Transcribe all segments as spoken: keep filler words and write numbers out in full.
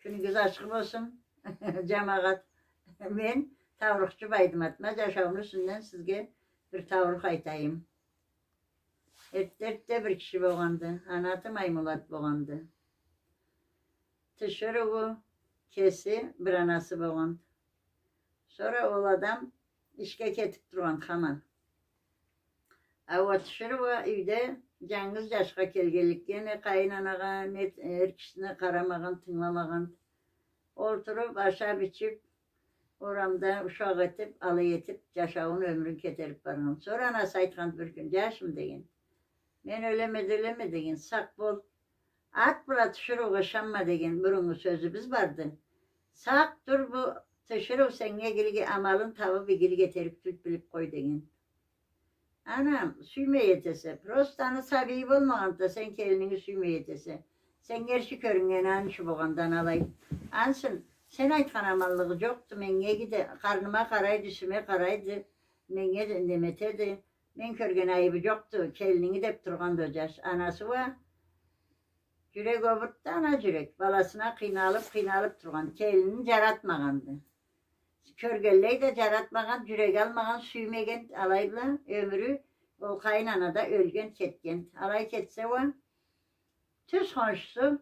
Кюнюгюз ачыкъ болсун, джамагъат. Мен таурухчу Байдыматма, джашауну юсюнден сизге бир таурух айтайым. Эртте-эртте бир киши болгъанды, аны аты Маймулат болгъанды. Тиширыуу кеси бир анасы болгъанды. Сора ол адам ишге кетип тургъан хаман. А ол тиширыуу а юйде джангыз джашха келгенликге, не къайын анагъа, не эр кишисине къарамагъан, тынгыламагъан. Олтуруп, ашап, ичип, орамда ушакъ этип, алай этип, джашауун, ёмюрюн кетерип баргъан. Сора анасы айтхан бир кюн: «Джашым, — деген, — мен ёлеме да ёлеме, — деген, — сакъ бол. Ат бла тиширыугъа ышанма, — деген, — буруннгу сёзюбюз барды. Сакъ тур, бу тиширыуу сеннге игилик, амалын табып, игилик этерик тюлдю, билип къой», — деген. Анам, сюймей этесе. Просто аны сабийи болмагъанды да, сен келининги сюймей этесе. Сен герчи кёрюннгени аны ючюн болгъанды алай. Ансы, сен айтхан аманлыгъы джокъду, меннге иги да, къарныма къарайды, юсюме къарайды, меннге да неме этеди. Мен кёрген айыбы джокъду, келининги деп тургъанды ол джаш. Анасы уа джюрек обурду да, ана джюрек. Баласына къыйналып, къыйналып тургъан. Келинин джаратмагъанды. Кёргенлей да джаратмагъан, джюрек алмагъан, сюймеген, алай бла ёмюрю ол къайын ана да ёлген, кетген. Алай кетсе уа, тюз хоншусу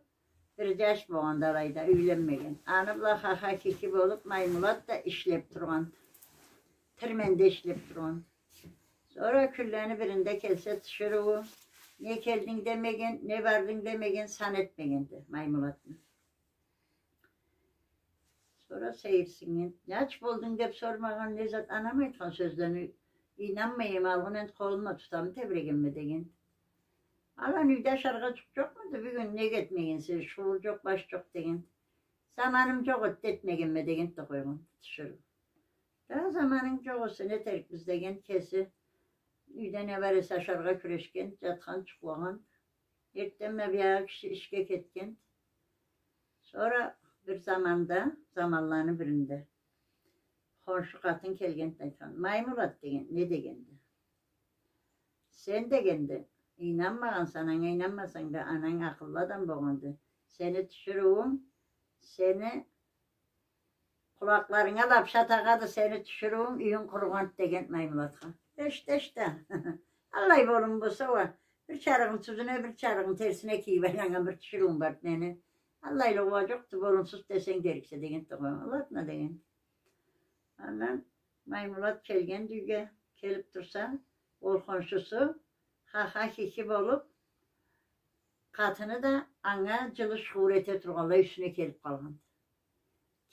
бир джаш болгъанды алайда, юйленмеген. Аны бла ха-ха-хи-хи болуп, Маймулат да ишлеп тургъанды. Тирменде ишлеп тургъанды. Сора кюнлени биринде келсе тиширыуу: «Не келдинг?» — демеген, «не бардынг?» — демеген, сан этмегенди Маймулатны. Сора сейирсиннген. «Не ач болдунг?» — деп сормагъан, не зат. Анам айтхан сёзлени ийнанмайма, алгъын энди къолума тутама, тебирегенме, — деген. — Алан, юйде ашаргъа джукъ джокъмуду? Бюгюн нек этмегенсе, шуур джокъ, баш джокъ», — деген. «Заманым джокъ эди, этмегенме», — дегенди да къойгъан тиширыуу. «Да заманынг джокъ эсе, не этерикбиз?» — деген кеси. Юйде не бар эсе ашаргъа кюрешген, джатхан, джукълагъан. Эртденме биягъы киши ишге кетген. Сора бир заманда, заманланы биринде, хоншу къатын келген да айтхан: «Маймулат, — деген, — не?» — дегенди. «Сен, — дегенди, — ийнанмагъанса, ананга ийнанмасанг да, ананг акъыллы адам болгъанды. Сени тиширыуунг сени къулакъларынга лапша тагъады, сени тиширыуунг, юйюнг къуругъанды», — деген Маймулатха. «Эшт, эшт да. Аллай болум болса уа, бир чарыгъын тюзюне, бир чарыгъын терсине кийип айланнган бир тиширыуум барды мени. Аллайлыкъ уа джокъду, болумсуз десенг дериксе», — дегенди да къойгъан. «Ладно», — деген. Андан Маймулат келгенди юйге, келип турса, ол хоншусу ха-ха-хи-хи болуп, къатыны да анга джылы шуур эте тургъанлай юсюне келип къалгъанды.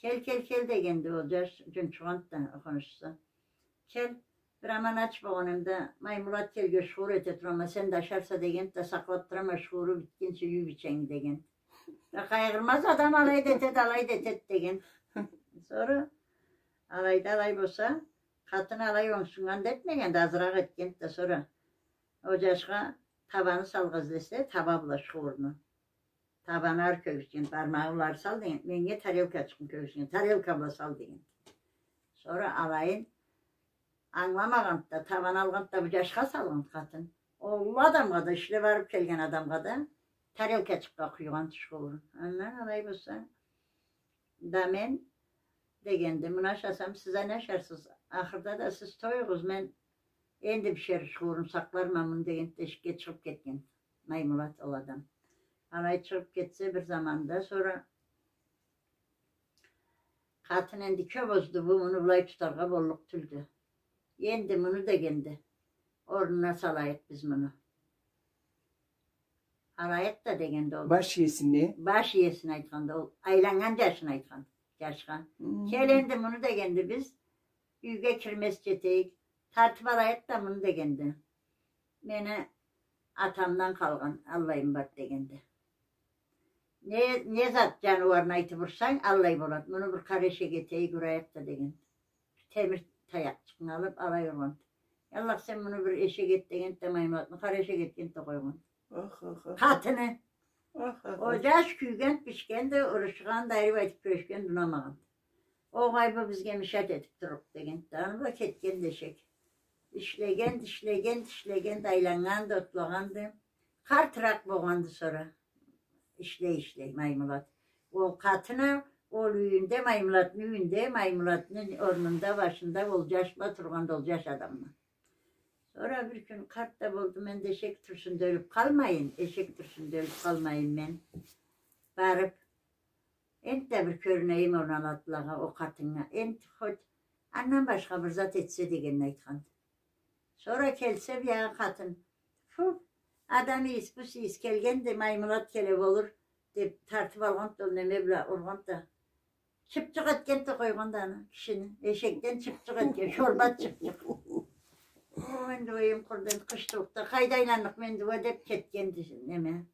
«Кел, кел, кел», — дегенди ол джаш, джунчугъанды да хоншусу. «Кел, бир аман ач болгъан эм да, Маймулат келген, шуур эте турама, сен да ашарса», — дегенди да, «сакълап турама шууру битгинчи, юй бийченги», — дегенди. «Да къайгъырмаз адам, алай да этеди, алай да этеди», — деген. Сора алай да алай болса, къатын алай онгсуннган да этмегенди, азыракъ этгенди да, сора ол джашха табаны салгъа излесе, таба бла шуурну. Табаны ары кёргюзтген, бармагъы бла ары сал деген, меннге тарелкачыкъны кёргюзтген, тарелка бла сал деген. Сора алайын ангыламагъанды да, табаны алгъанды да, бу джашха салгъанды къатын. Уллу адамгъа да, ишлеп барып келген адамгъа да тарелкачыкъгъа къуйгъанды шуурун. Андан алай болса, «Да мен, — дегенди, — муну ашасам, сиз а не ашарсыз? Ахырда да сиз тоюгъуз, мен энди бишер шуурум, сакъларма муну», — дегенди да, эшикге чыгъып кетген Маймулат, ол адам. Алай чыгъып кетсе, бир заманда сора къатын: «Энди кёп озду, бу, муну былай тутаргъа боллукъ тюлдю. Энди муну, — дегенди, — орнуна салайыкъ биз муну. Алайыкъ да», — дегенди ол. Баш иесине. Баш иесине айтханды ол, айланнган джашына айтханды, джашха. Хм. «Кел энди муну, — дегенди, — биз юйге кирмезча этейик. Тартып алайыкъ да муну, — дегенди. — Мени атамдан къалгъан аллайым бар, — дегенди. — Не, не зат джаныуарны айтып урсанг, аллай болады. Муну бир къара эшек этейик, урайыкъ да», — дегенди. Темир таякъчыкъны алып, алай ургъанды. «Аллах, сен муну бир эшек эт», — дегенди да, Маймулатны къара эшек этгенди да къойгъанды. Ах, ах, ах. Къатыны. Ах, ах, ах. Ол джаш кюйгенди, бишгенди, урушханды, айрып айтып кюрешгенди, унамагъанды. «Огъай, бу бизге мешать этип турлукъ», — дегенди да, аны бла кетгенди эшек. Ишлегенди, ишлегенди, ишлегенди, айланнганды, отлагъанды. Къартыракъ болгъанды сора. Ишлей, ишлей Маймулат. Ол къатын а, ол юйюнде, Маймулатны юйюнде, Маймулатны орнунда, башында ол джаш бла тургъанды, ол джаш адамны. Сора бир кюн къарт да болду, мен да эшек тюрсюнде ёлюп къалмайын, эшек тюрсюнде ёлюп къалмайын мен. Барып, энтда бир кёрюнейим ол алатлагъа, ол къатыннга. Энтда хоть андан башха бир зат этсе дегенин айтханды. Сора келсе биягъы къатын. Фу, адам ийис, бу ийис келгенди, Маймулат келе болур, деп тартып алгъанды, ол неме бла ургъанды да. Чыпчыкъ этгенди да къойгъанды аны, кишини. Эшекден чыпчыкъ этген, шорбат чыпчыкъ. О, энди оюм къурду, энди къычырыкъда. Къайда айландыкъ мен энди уа деп кетгенди неме.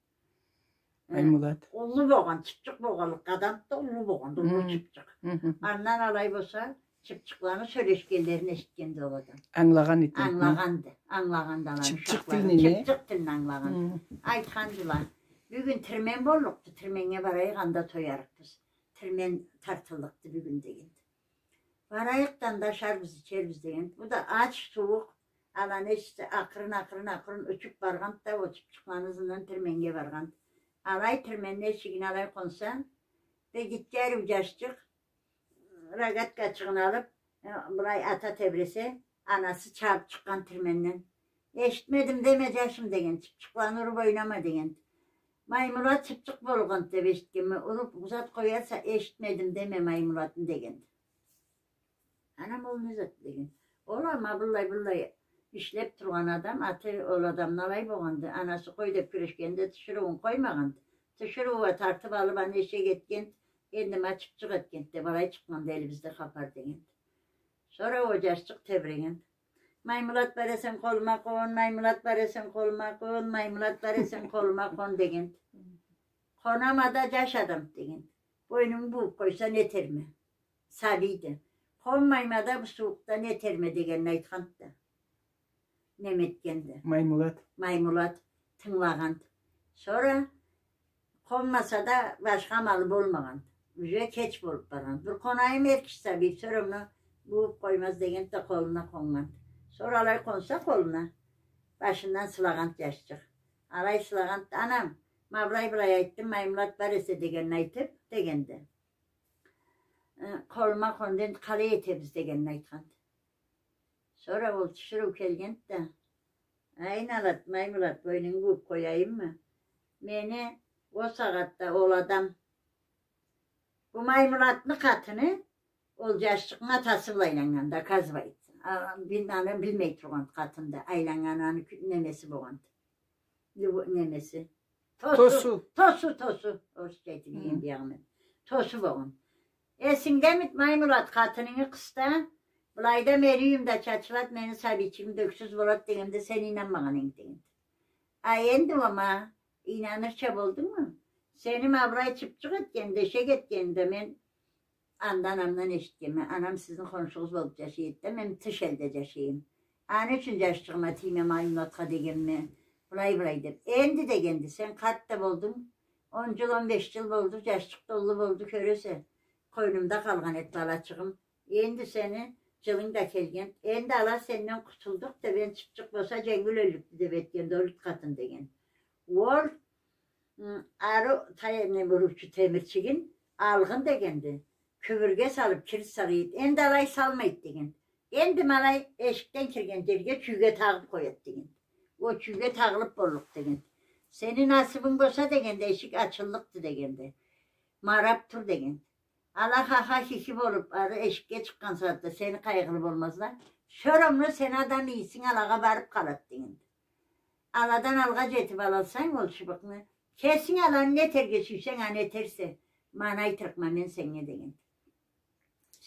Э, Маймулат. Уллу болгъан, чыпчыкъ болгъанлыкъгъа адамды да уллу болгъан, уллу чыпчыкъ. Андан алай болса, чыпчыкъланы сёлешгенлерин эшитгенди ол адам. Ангылагъан эди. Ангылагъанды, ангылагъанды аланы. Чыпчыкъ тилни не? Чыпчыкъ тилни ангылагъан. Айтхандыла: «Бюгюн тирмен боллукъду, тирменнге барайыкъ, анда тоярыкъбыз. Тирмен тартыллыкъды бюгюн», — дегенди. «Барайыкъ да, анда ашарбыз, ичербиз», — дегенди. Бу да ач, сууукъ, аланы эшитсе, акъырын, акъырын, акъырын учуп баргъанды да, ол чыпчыкъланы ызындан тирменнге баргъанды. Алай тирменни эшигине алай къонса, бир гитче ариу джашчыкъ, рогатка ачыгъын алып, э, былай ата тебресе, анасы чабып чыкъгъан тирменнен. «Эшитмедим деме, джашым, — деген, — чыпчыкъланы уруп ойнама», — деген. «Маймулат чыпчыкъ болгъанды деп эшитгенме, уруп зат къоярса, эшитмедим деме Маймулатны», — дегенди. Анам: «Ол не зат?» — деген. Ол а ма быллай-быллай ишлеп тургъан адам, аты ол адамны алай болгъанды. Анасы къой деп кюрешгенде, тиширыуун къоймагъанды. Тиширыу а тартып алып, аны эшек этгенди, энди ма чыпчыкъ этгенди деп, алай чыкъгъанды элибизде хапар, дегенди. Сора ол джашчыкъ тебрегенди. «Маймулат бар эсенг, къолума къон, Маймулат бар эсенг, къолума къон, Маймулат бар эсенг, къолума къон», — дегенди. «Къонама да, джаш адамды, — дегенди. — Бойнунгу бууп къойса, нетерме? Сабийди. Къонмайма да, бу сууукъда нетерме», — дегенин айтханды да. Неме этгенди. Маймулат. Маймулат тынгылагъанды. Сора къонмаса да, башха амалы болмагъанды. Уже кеч болуп баргъанды. «Бир къонайым, эр киши сабий, всё равно бууп къоймаз», — дегенди да, къолуна къоннганды. Сора алай къонса къолуна, башындан сылагъанды джашчыкъ. Алай сылагъанды да: «Анам, ма былай-былай айтдым, Маймулат бар эсе дегенин айтып», — дегенди. Э, «Къолума къонду, энди къалай этебиз?» — дегенин айтханды. Сора ол тиширыу келгенди да: «Ай, налат, Маймулат, бойнунгу бууп къояйыммы? Мени ол сагъатда ол адам, бу Маймулатны къатыны, ол джашчыкъны атасы бла айланнганды, оказывается. А, бил-, аны билмей тургъанды къатынды, айланнганы, аны кю-, немеси болгъанды. Любо-, немеси. Тосу. Тосу. Тосу, тосу. Орусча айтып ийген биягъы мен. Тосу болгъан. Эсингдемиди, Маймулат, къатынынгы къыста, былайда мени юйюмде чачылады, мени сабийчигим да ёксюз болады дегенде, сен ийнанмагъан эдинг, дегенди. А энди, ма, ийнанырча болдунгму? Сени ма былай чыпчыкъ этгенинде, эшек этгенинде мен андан-андан эшитгенме. Анам сизни хоншугъуз болуп джашай эди да, мен тыш элде джашайма. Аны ючюн джашчыгъыма тийме, Маймулатха дегенме, былай-былай деп. Энди, дегенди, сен къарт да болдунг, он джыл, он беш джыл болду, джашчыкъ да уллу болду, кёресе, къойнумда къалгъан эди балачыгъым. Энди сени джылынг да келген. Энди ала сенден къутулдукъ да, бен чыпчыкъ болса, дженгил ёллюкдю деп этгенди ол ит къатын, деген. Ол Ары таяны буручу темирчигин алгъын дегенди. Кюбюрге салып, кирит салыйды. Энди алай салмайды дегенди. Энди ма алай эшикден кирген джерге чюйге тагъып къояды дегенди. Ол чюйге тагъылып боллукъ дегенди. Сени насыбынг болса дегенди, эшик ачыллыкъды дегенди. Марап тур дегенди. Ала ха-ха-хи-хи болуп, ары эшикге чыкъгъан сагъатда сени къайгъылы болмазла. Всё равно сени адам ийисинг алагъа барып къалады дегенди. Аладан алгъа джетип алалсанг ол чыбыкъны, кесинг аланы не этерге сюйсенг, аны этерсе, ма аны айтырыкъма мен сеннге дегенди.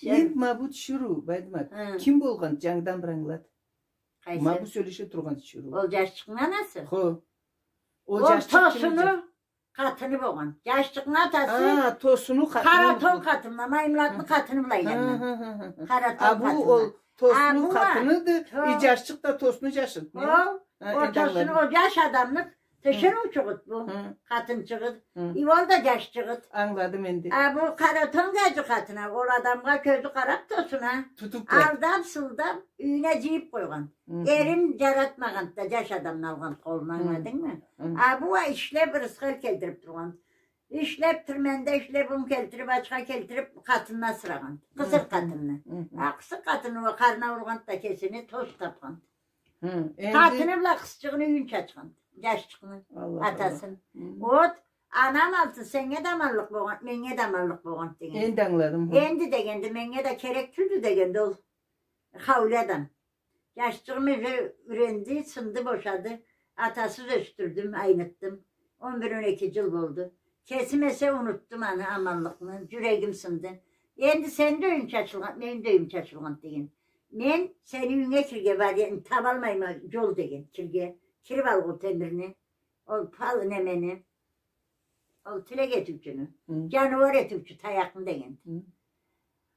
Эм ма бу тиширыу, Байдымат, ким болгъан, джангыдан бир ангылат. Къайсы? Ма бу сёлеше тургъан тиширыу. Ол джашчыкъны анасы? Хо. Ол джашчыкъ ким? Ол Тосуну къатыны болгъан. Джашчыкъны атасы. А, Тосуну къатыны. Къара тон къатынла, Маймулатны къатыны бла айланнган. Къара тон къатынла. А бу ол Тосуну къатыныды, и джашчыкъ да Тосуну джашыды. Ол, ол Тосуну, ол джаш адамны тиширыучугъуду бу, къатынчыгъыды. И ол да джашчыгъыды. Ангыладым энди. А бу къара тон гаджы къатына, ол адамгъа кёзю къарап Тосуна. Тутуп турады. Алдап, сылдап, юйюне джыйып къойгъан. Эрин джаратмагъанды да, джаш адамны алгъан къолуна, ангыладынгмы? А бу а ишлеп, ырысхы эл келтирип тургъан. Ишлеп, тирменде ишлеп, ун келтирип, ачха келтирип, къатынны асырагъанды. Къысыр къатынны. А, къысыр къатынны уа къарны ауругъанды да, кесине тос тапханды. Къатыны бла къызчыгъыны юйюн чачханды. Джашчыкъны, атасын. От, анам алты, сеннге да аманлыкъ болгъанды, меннге да аманлыкъ болгъанды деген. Энди ангыладым. Энди дегенди, меннге да керек тюлдю дегенди ол. Хауле адам. Джашчыгъым уже юренди, сынды, бошады. Атасыз ёсдюрдюм, айнытдым. Он бир, он эки джыл болду. Кесим эсе унутдум аны, аманлыкъны, джюрегим сынды. Энди сени да юйюнг чачылгъан, мени да юйюм чачылгъан деген. Мен сени юйюнге кирирге бар эдим, табалмайма джол деген, кирирге. Кирип алгъа ол темирни. Ол пал немени, ол тилек этиучюню, джаныуар этиучю таякъны дегенди.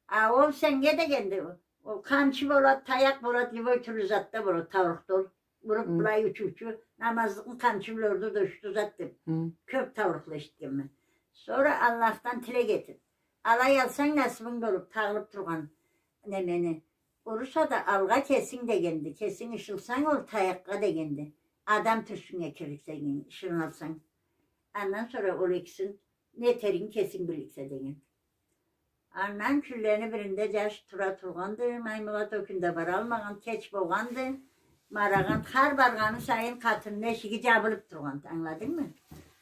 А ол сеннге дегенди, ол къамчы болад, таякъ болад, любой тюрлю зат да болад, таурухда ол. Уруп былай учуучу, намазлыкъны къамчы бла урду да учду зат деп. Кёп таурухла эшитгенме. Сора Аллахдан тилек этип, алай алсанг, насыбынг болуп, тагъылып тургъан немени. Уруса да алгъа кесинг дегенди, кесинг ышылсанг ол таякъгъа дегенди. Адам тюрсюнге кирликсе деген, ышын алсанг. Андан сора ол экисин не этеригин кесинг билликсе деген. Андан кюнлени биринде джаш тура тургъанды, Маймулат ол кюн да баралмагъан, кеч болгъанды. Барагъан, хар баргъаны сайын къатынны эшиги джабылып тургъанды, ангыладынгмы?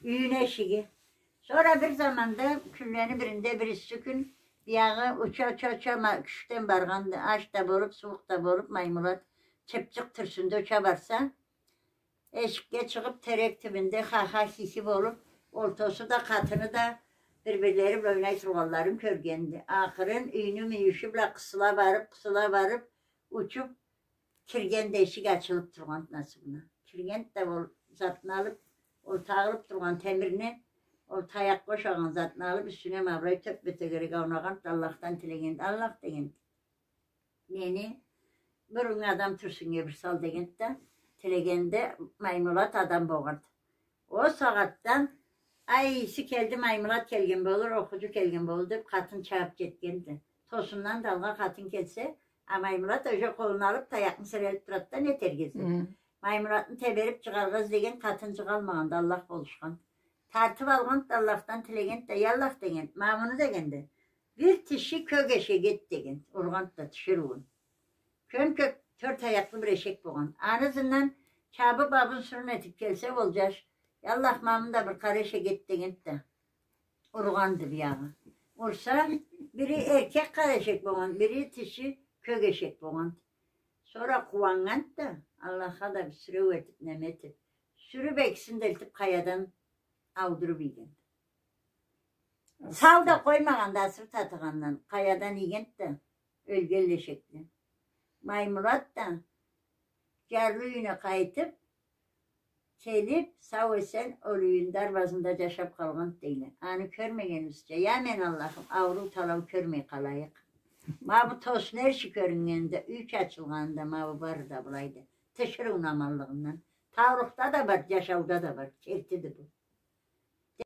Юйню эшиги. Сора бир заманда, кюнлени биринде, бир исси кюн, биягъы уча, уча, уча, ма-, кючден баргъанды, ач да болуп, сууукъ да болуп, Маймулат чыпчыкъ тюрсюнде уча барса, эшикге чыгъып, терек тюбюнде ха-ха, хи-хи болуп, ол тосу да, къатыны да бир-бирлери бла ойнай тургъанларын кёргенди. Акъырын юйню мюйюшю бла къысыла барып, къысыла барып, учуп, киргенди, эшик ачылып тургъанды насыбына. Киргенди да ол затны алып, ол тагъылып тургъан темирни, ол таякъгъа ошагъан затны алып, юсюне ма былай тёппе-тёгерек аунагъанды да, Аллахдан тилегенди. Аллах, дегенди, мени бурун адам тюрсюнге бир сал, дегенди да, тилегенде Маймулат адам болгъанды. Ол сагъатдан, ай, ийиси келди, Маймулат келген болур, окъуучу келген болур деп, къатын чабып джетгенди. Тосундан да алгъа къатын келсе, а Маймулат уже къолуна алып, таякъны сирелип турады да, не этерге излеп. Маймулатны теберип джыгъаргъа излеген, къатын джыгъалмагъанды, Аллах болушхан. Тартып алгъанды да, Аллахдан тилегенди да, я Аллах, дегенди, ма муну, дегенди, бир тиши кёк эшек эт, дегенди, ургъанды да тиширыуун. Кём-кёк тёрт аякълы бир эшек болгъан. Аны ызындан чабып, абын-сырын этип келсе ол джаш, я Аллах, ма муну да бир къара эшек эт, дегенди да, ургъанды биягъы. Урса, бири эркек къара эшек болгъан, бири тиши кёк эшек болгъанды. Сора къууаннганды да, Аллахха да бир сюреу этип, неме этип, сюрюп, экисин да элтип, къаядан аудуруп ийгенди. Сау да къоймагъанды, асыры татыгъандан, къаядан ийгенди да, ёлгенле эшекни. Маймулат да джарлы юйюне къайтып, келип, сау-эсен ол юйню дарбазында джашап къалгъанды, дейле. Аны кёрмегенибизча, я мен Аллахым, ауруу-талау кёрмей къалайыкъ. Ма бу тосну эрши кёрюннгенде, юй чачылгъанында, ма бу бары да былайды. Тиширыуну аманлыгъындан. Таурухда да бар, джашауда да бар. Кертиди бу.